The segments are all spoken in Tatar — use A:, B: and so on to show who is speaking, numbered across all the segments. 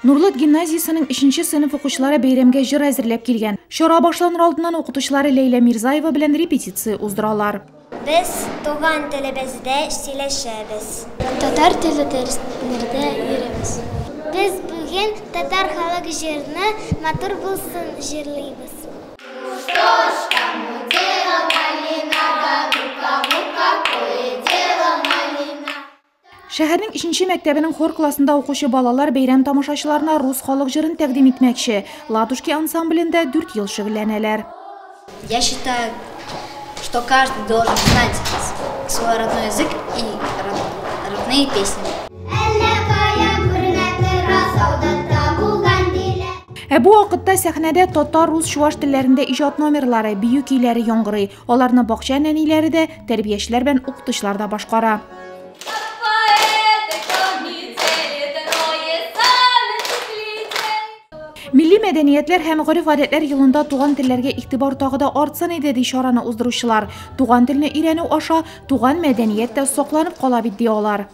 A: Нурлат гимназиясенең өченче сыйныф укучылары бәйрәмгә җыр әзерләп килгән. Чара башланыр алдыннан укытучылары Ләйлә Мирзаева белән репетиция уздыралар.
B: Без туган телебездә сөйләшәбез.
C: Татар теле дәресләрдә йөрибез.
B: Без бүген татар халык җырны Матур булсын җырлыйбыз.
D: Что ж кому дело малина, да ну кому какое дело малина.
A: Шәһәрнең өченче мәктәбенең хор классында укучы балалар бәйрәм тамашачыларына рус халык җырын тәкъдим итмәкче. Ладушки ансамблендә 4 ел шөгыльләнәләр.
E: Я считаю, что каждый должен знать свой родной язык и родные песни.
D: Әллә кая күренә тора, солдатта булган диләр.
A: Ә бу вакытта сәхнәдә татар, рус, чуаш телләрендә иҗат номерлары, бию көйләре яңгырый. Аларны бакча нәниләре дә, тәрбиячеләр белән укытучылар да башкара. Милли мәдәниятләр һәм гореф-гадәтләр елында туган телләргә игътибар тагы да артсын иде, ди чараны уздыручылар. Туган телне өйрәнү аша туган мәдәният тә сакланып кала бит, ди алар.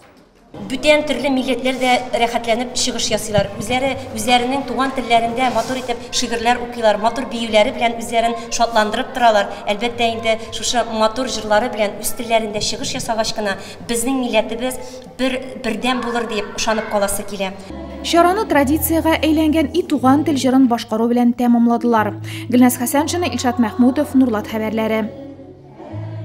F: Бүтән төрле милләтләр дә рәхәтләнеп чыгыш ясыйлар. Үзләре үзләренең туган телләрендә матур итеп шигырьләр укыйлар, матур биюләре белән үзләрен шатландырып торалар. Әлбәттә инде, шушы матур җырлары белән үз телләрендә чыгыш ясагач кына безнең милләтебез бер бердәм булыр диеп ышанып каласы килә.
A: Чараны традициягә әйләнгән И туган тел җырын башкару белән тәмамладылар. Гөлназ Хәсәншина, Илшат Мәхмүтов, Нурлат хәбәрләре.